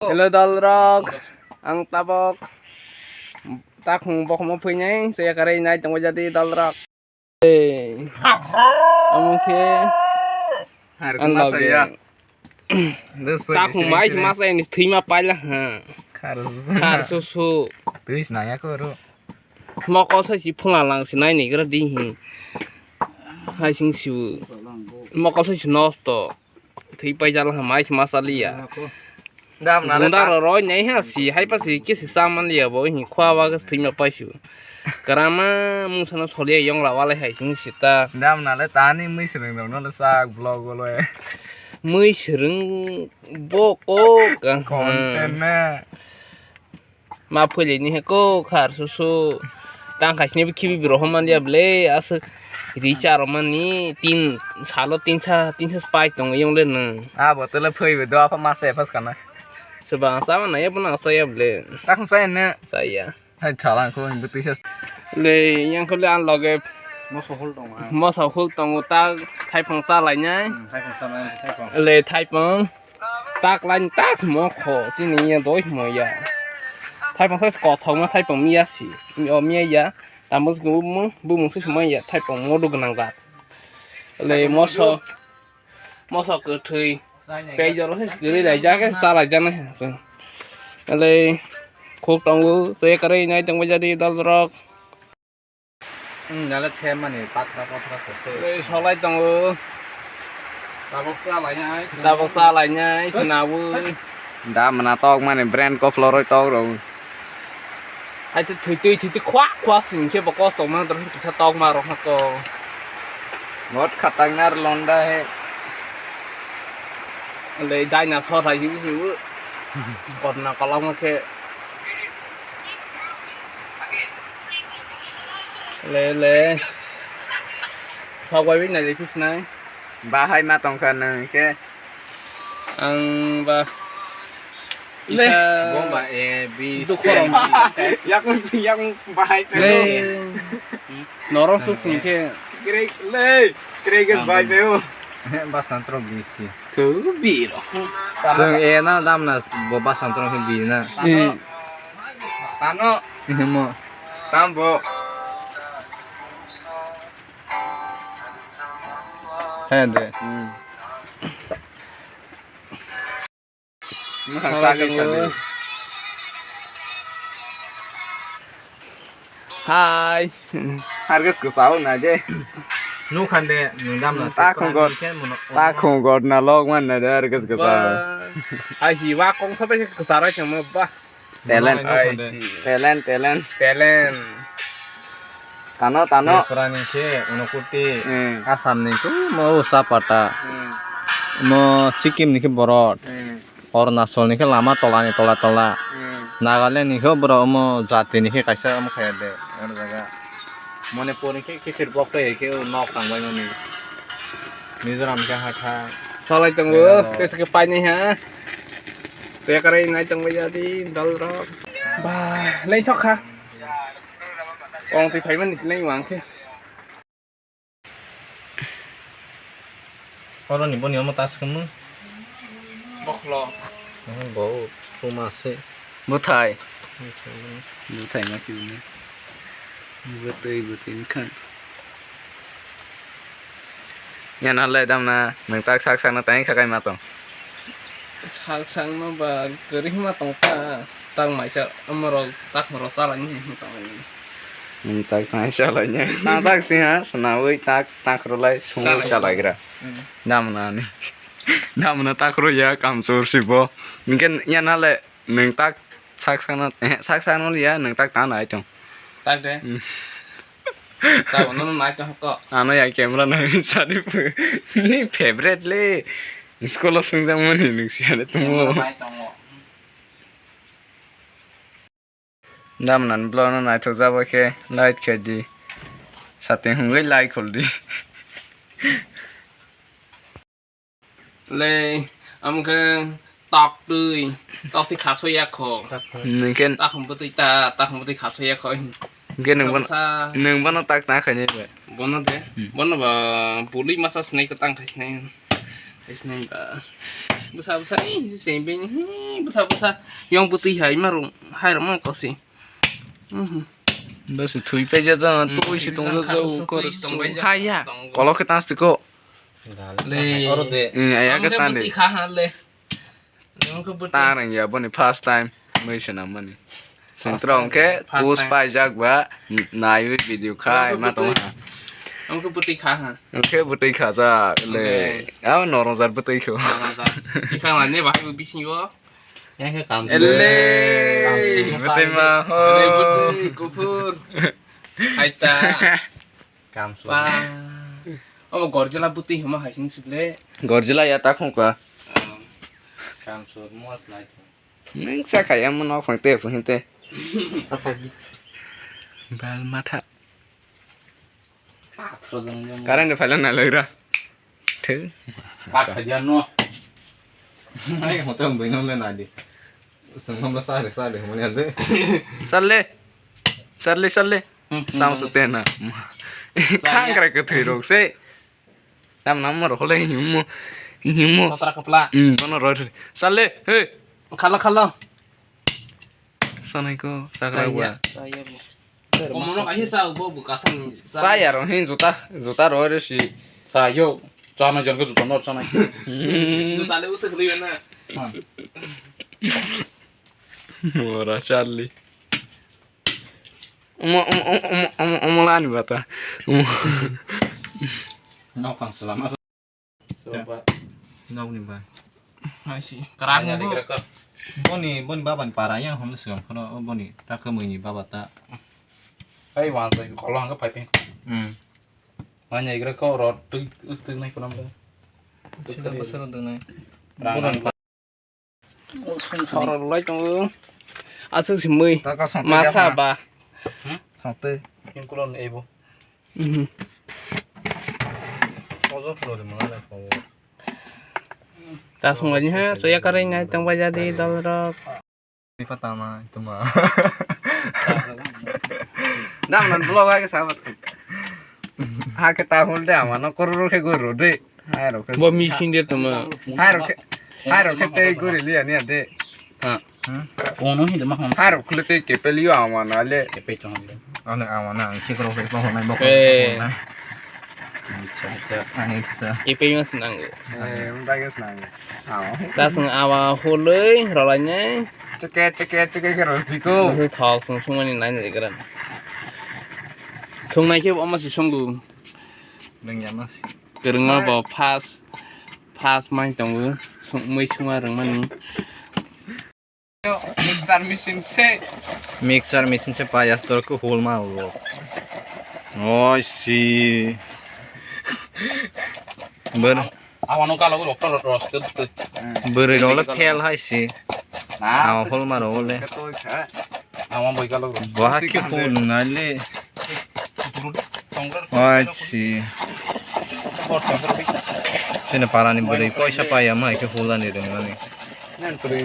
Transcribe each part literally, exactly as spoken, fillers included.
Hello, dolrok. Ang tabok takhung bokhorok phainai, se karwi nai tongwi jadi, dolrok. Amo khe ang lage. Takhung mai se masa ini thwima paila ha. Khar susu. Khar susu. Twi sinaya koro. Mokol sai si phunga lang si nai ni gra di hi. Hai sing siu. Mokol sai si nosto. Thwi paijal ha mai si masa liya. Dam na le. Gunda ta- ro roi nai ha si hai pa si kisi saman liya bo hi khwa wa ga thwi ma pai siu. Karama mung sana solia yong la wa le hai sing si ta. Dam na le tani mui sreng rok no le sak vlog o le. Mui sreng bo ko ka. Content na. Ma phoilini he ko khar susu. Tang khaisni khibi biro homa dia ble aswk ri charo mani tin salo tin sa tin sa spai tong yong le nung. A bottle phoi be do apa masa epas kana. Sebang sama na ya pun asa ya ble. Tak saya ne. Saya. Hai chalang ko hindu tisa. Le yang ko le an loge. Moso hul tong ha. Moso hul tong ta thaipang ta lai nai. Thaipang ta lai thaipang. Le thaipang. Tak lain tak mo kho, chini ya doi mo ya. Thaipang sai kothok ma thaipang miya si. O miya ya. Tamo si bu mung, bu mung si mo ya thaipang mo du gnang jat. Le moso, moso kwthwi. Pei joro se kwrwi lai ja khe cha lai ja nai. Le khuk tongo, tei karwi nai tongbai jadi dol rok. Hmm, nale the mani patra patra kose. Ei, solai tongo. Tabok sa lai nai. Tabok sa lai nai, sinabu. Da mana tok mani brand ko floroi tok ro. Hai tu thui thui thui thui khwa khwa sing khe bo kosto ma dor kisa tok ma rok ha ko. Bot khatangnar londa he. Le dinosaur hai si si. Korna kolong khe. Le, le. Sogwi nai le kis nai. Bahai ma tongkha nang khe. Ang ba. Le. Isa bomba A, B, C, D. Yakung, yakung bahai le. Norok suk sing khe. Krek, le. Krek bahai peo. Basantro B C. Tu biro. Sung e na dam na bo basantro khe bi na. Eh. Tano. Himo. Tambo. He de. Hmm. Mukhang sagwi sagwi. Hai. Hargas kwchao na de. Nukhan de, nwng dam na. Ta khungor. Ta khungor na log man na de hargas kwchao. Ba. Hai si wa kong sa pai kwcharo chamo ba. Talent. Ai si. Talent, talent. Talent. Tano, tano. Tripura ni khe Unokuti. Hmm. Assam ni khe mo Sapata. Hmm. Mo Sikkim ni khe Borot. Hmm. Arunachal ni khe lama tola ni tola tola. Hmm. Nagaland ni khe borok omo jati ni khe kaisa omo khaya de. Oro jaga. Manipur ni khe kichir bok tei khe nok tang bai mani. Mizoram khe hatha. Salai tongo, tei khe painai ha. Tei karai nai tong bai jadi dal rok. Ba, lei sok kha. Ong twi phai mani silai wang khe. Oro ni boni omo tas kamo. Bokhlo. Bo chuma se. Bwthai. Bwthai. Bwthai ma kibini. Bwtwi bwtwi wngkha. Yana le damna nwng tak sak sakno tai kha kai ma tong. Sak sakno ba kwrwi ma tong ta. Tak maisa omorok tak moro chalai ni tong. Nwng tak tai chalai ni. Tang sak si ha sanawi tak. Takhro lai sungwi chalaigra. Hmm. Damna ni. Damna takhro ya kamchwr si bo. Hinkhe yana le nwng tak sak sakno, eh, sak sakno ya nwng tak tana ai tong. Tak de. Hmm. Tabo nono nai tong ko. Ano ya camera nai sadi pu. Ni favorite le. School o sungjakmani nwng siya le tongo. Camera nai tongo. Damnani vlog no naithok jabo khe like khe di. Sating hwnwi like khol di. Le, amkhe tok twi, tok twi khaso ya kho. Ningkhe takhum bwtwi ta, takhum bwtwi khaso ya kho. Hwnkhe nwng bono, sabsa nwng bono tak ta khainai bai. Bono de, hmm, bono ba buli masa sinai kwtang khai sinai. Isnai ba. Bwsa bwsa, eh, se bini, hmm, bwsa bwsa. Yong bwtwi hai ma rung, hai rung ma kosi. Mhm. Bwsa thui paija jang, hmm, twi si tong jang, kha jang, su kor twi si tong bai jang. Hai ya. Tong. Kolok khe tang si ko. Le. Oro de. Eh, aya. Ang khe stand bwtwi kha ha le. Ang khe bwtwi. Tarang ya boni first time. Mui swnam mani. Sentro hwnkhe first time. Post paijak ba, naiwi video khai ma tong ha. Ang khe bwtwi kha ha. Ang khe bwtwi kha jak le. Okay. Abo norong jar bwtwi kho. Norong jar. Tikha mane bahai bo bisingo. Yang khe kam. Ele. Kam. Bwtwi ma ho. Ele bwtwi kuphur. Aita. Kam su. Ba. Omo Godzilla bwtwi hima hai sing suk le. Godzilla ya ta khong ka. Kam su mo snai. Nwng sakha ya mo nok phang te phuhin te. Bal matha. Current de phaila nalai ra. Thu. Pak khaja no. Ai hotel bui no le nadi. Sung no sale sale mo ne de. Sale. Sale sale. Hmm, hmm. Sam su te na. Khang kra ke thwi rok se. Tam nam mo rok le himo, himo. Totra kapla. Hmm, bono roi roi. Sale, hey. Khalo, khalo. Sanai ko, sakra. Saya, wa. Saya bo. Komono kaisa sa bo, bo kasang sa. Saya ro hin juta, juta roi roi si. Sa yo. Chana jan ko juta no chana. Juta le usuk riyo na. Mora Charlie. Omo, omo, omo, omo, omo, omo lani bata. Omo. Nok phang salama. Soba. Nok ni ba. Hai si. Karang mo. Boni, boni baba ni para yang hom sing kono boni ta kemui ni baba ta. Ai wan sai kolo hang pai pe. Hmm. Manya igra ko rot tu ustuk nai kono. Sila basal tu nai. Rang. Song khoro lai tongo. Aswk si mui. Taka song masa twi ba. Hmm? Song twi. King kulon ebo. Mhm. Ojo puro de mana ko. Ta song ni ha, so ya kare ngai tong ba jadi dol rok. Ni pata na tuma. Dam nan blog ha ke sabat. Ha ke ta hol de ama no kororo ke goro de. Hai rok. Bo machine de tuma. Hai rok. Hai rok ke tei guri liya ni ade. Ha. Hmm? Ono hi de ma hon. Hai rok khule tei ke peli yo ama na le. Ke pe chong de. Ano ama na ang sikro ke pa hon na bok. Eh. Acha acha. Acha. Ke pe yo snang. Eh, unda ke snang. Ao. Ta sung awa holoi rolainai. Cheke cheke cheke ke rosdi ko. Thok sung sung ani nai nai gran. Sung nai ke ama si sung du. Nang ya mas. Kerengma bo fast, fast mai tongo, sung-, mui sungma rwngmani. Mixer machine se. Mixer machine se payas dor ko hol ma bo. Oi si. Ber. Awano kalo ko doktor ros ke. Bwrwi rok le fail hai si. Na. Aw hol ma rok le. Ama boi kalo. Bo ha khe hol nung nai le. Oi si. Sini parani bwrwi poisa paiya ma khe hol ani rwng ani. Nan kwrwi,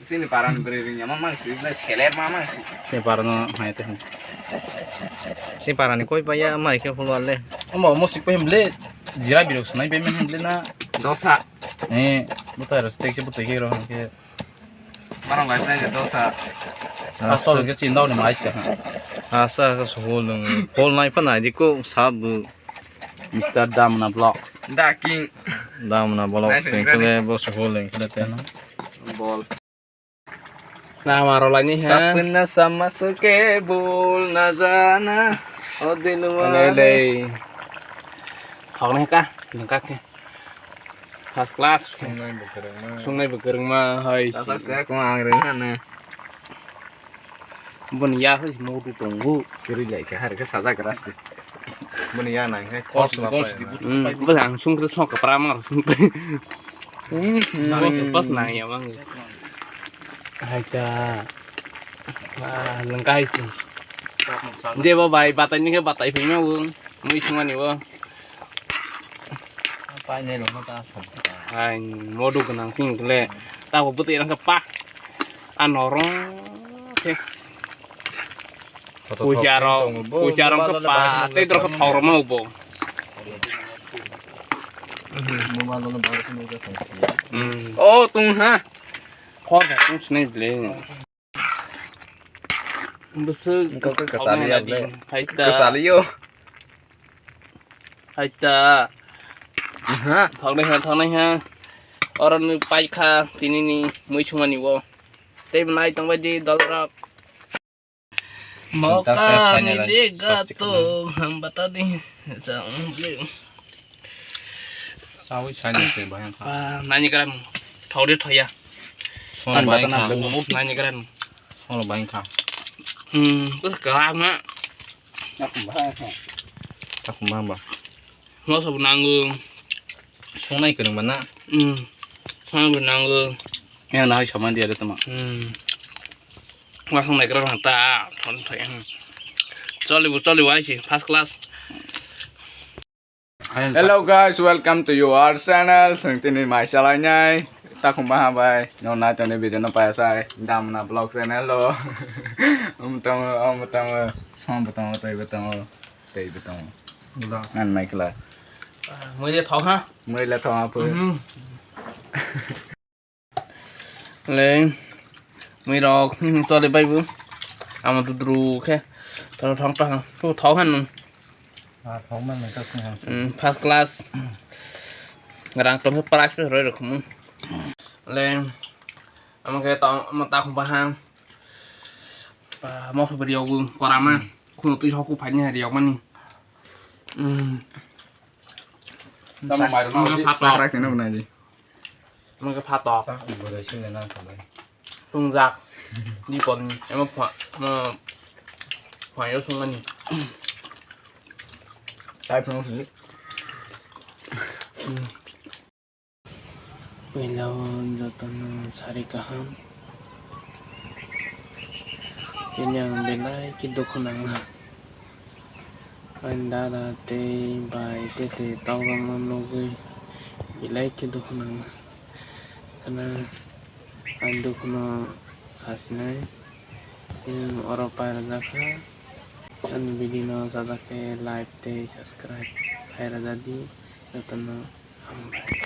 sini parani bwrwi rwng ya ma mang si, na seler ma mang si. Sini parano hai te. Sini parani koi paiya ma khe hol le. Omo mo sik pe hemle. Jira birok sunai pe men hemle na. Dosa. Eh, butai ro stek se butai ke ro ke. Barang bai plai dosa. Asa. Pastor ke chin dau ni mai ka. Asa ka suhol nung. Hol nai pa nai di ko sabu. Mister Damna Vlogs. Da King. Damna Vlogs. Nice sing and khle bo suhol ning khle te. Bol. Na maro lani ha. Sapna sama suke bol na jana. O dilwale. Thok nai ka, nang ka khe. First class. Sungnai bo kwrwngma. Sungnai bo kwrwngma, hai. First class khe ang rwngha na. Boni ya hai modu tongo. Kwrwi lai khe har khe sajak ras de. Boni ya nang khe kos ma pai. Hmm, bwsang sungkhe sok kwpra ma sung pai. Hmm, hmm. Bos nang ya mang. Hai ta. Ah, nang kai si. Debo bai batai ni khe batai phai ma bo. Mui sungmani bo. Painai rokno ta asam. Hai, modu gwnang sing le. Tabo bwtwi rang khe pa. A norong khe. Puja rok, puja rok khe pa. Tei dorkhe thok rok ma bo. Oh, tung ha. Khor ba tung sinai ble. Bwswk. Engkau khe kwchaliya ble. Hai ta. Kwchaliyo. Hai ta. Ha. Thoknai ha, thoknai ha. Oro ni paikha tini ni mui sumani wo. Tei nai tongbai di dolrok. Moka ni de gato hambata di. Sawi sani se bahang kha. Ah, nani karam. Thok de thoya. Sono bahang kha. Nani karam. Sono bahang kha. Hmm, bus karam na. Takum bahang kha. Takum bahang ba. Moso bo nango. Songnai kwrwng ba na? Hmm. Songnai bo nango. Yang nahai saman dia de tama. Hmm. Wa songnai kwrwng ta. Thon thai. Choli bo, choli bo, aisi first class. Hello guys, welcome to your channel. Sengtini mai salai nai. Takum bahang bai. No na tani video no paya sai. Damna vlog channel lo. Um tamo, um tamo. Song bo tamo, tai bo tamo. Tei bo tamo. Ngan mai kla. Mui le thok ha. Mui le thok ha phu. Le mui rok choli bai bu. Amo dudru khe. Thok thok ta ha. Phu thok han. Ah, thok man nang ta sung han. First class. Rang tong price pe roi rok mu. Le amo khe ta mo ta khum bahang. Moso bwrwi rok bo kwrama. Khuno twi hok khe phaini hai riyokmani. Tamo mairum no phatok. Sakra khe no nai di. Mungkhe phatok. Bwrwi sini nang thalai. Tungjak. Di pon emo pha mo phayo sungmani. Tai phano sini. Puila o jotono sari kaham. Tini ang belai khe dukhu nango. Ani dada tei bai tei tei tokjagma nugwi belai khe dukhu nango. Khna ang dukhuno sasinai. Tini oro pai rwjak kha. Ani video no chajak khe like tei subscribe khai rwjak di jotono. Hambai.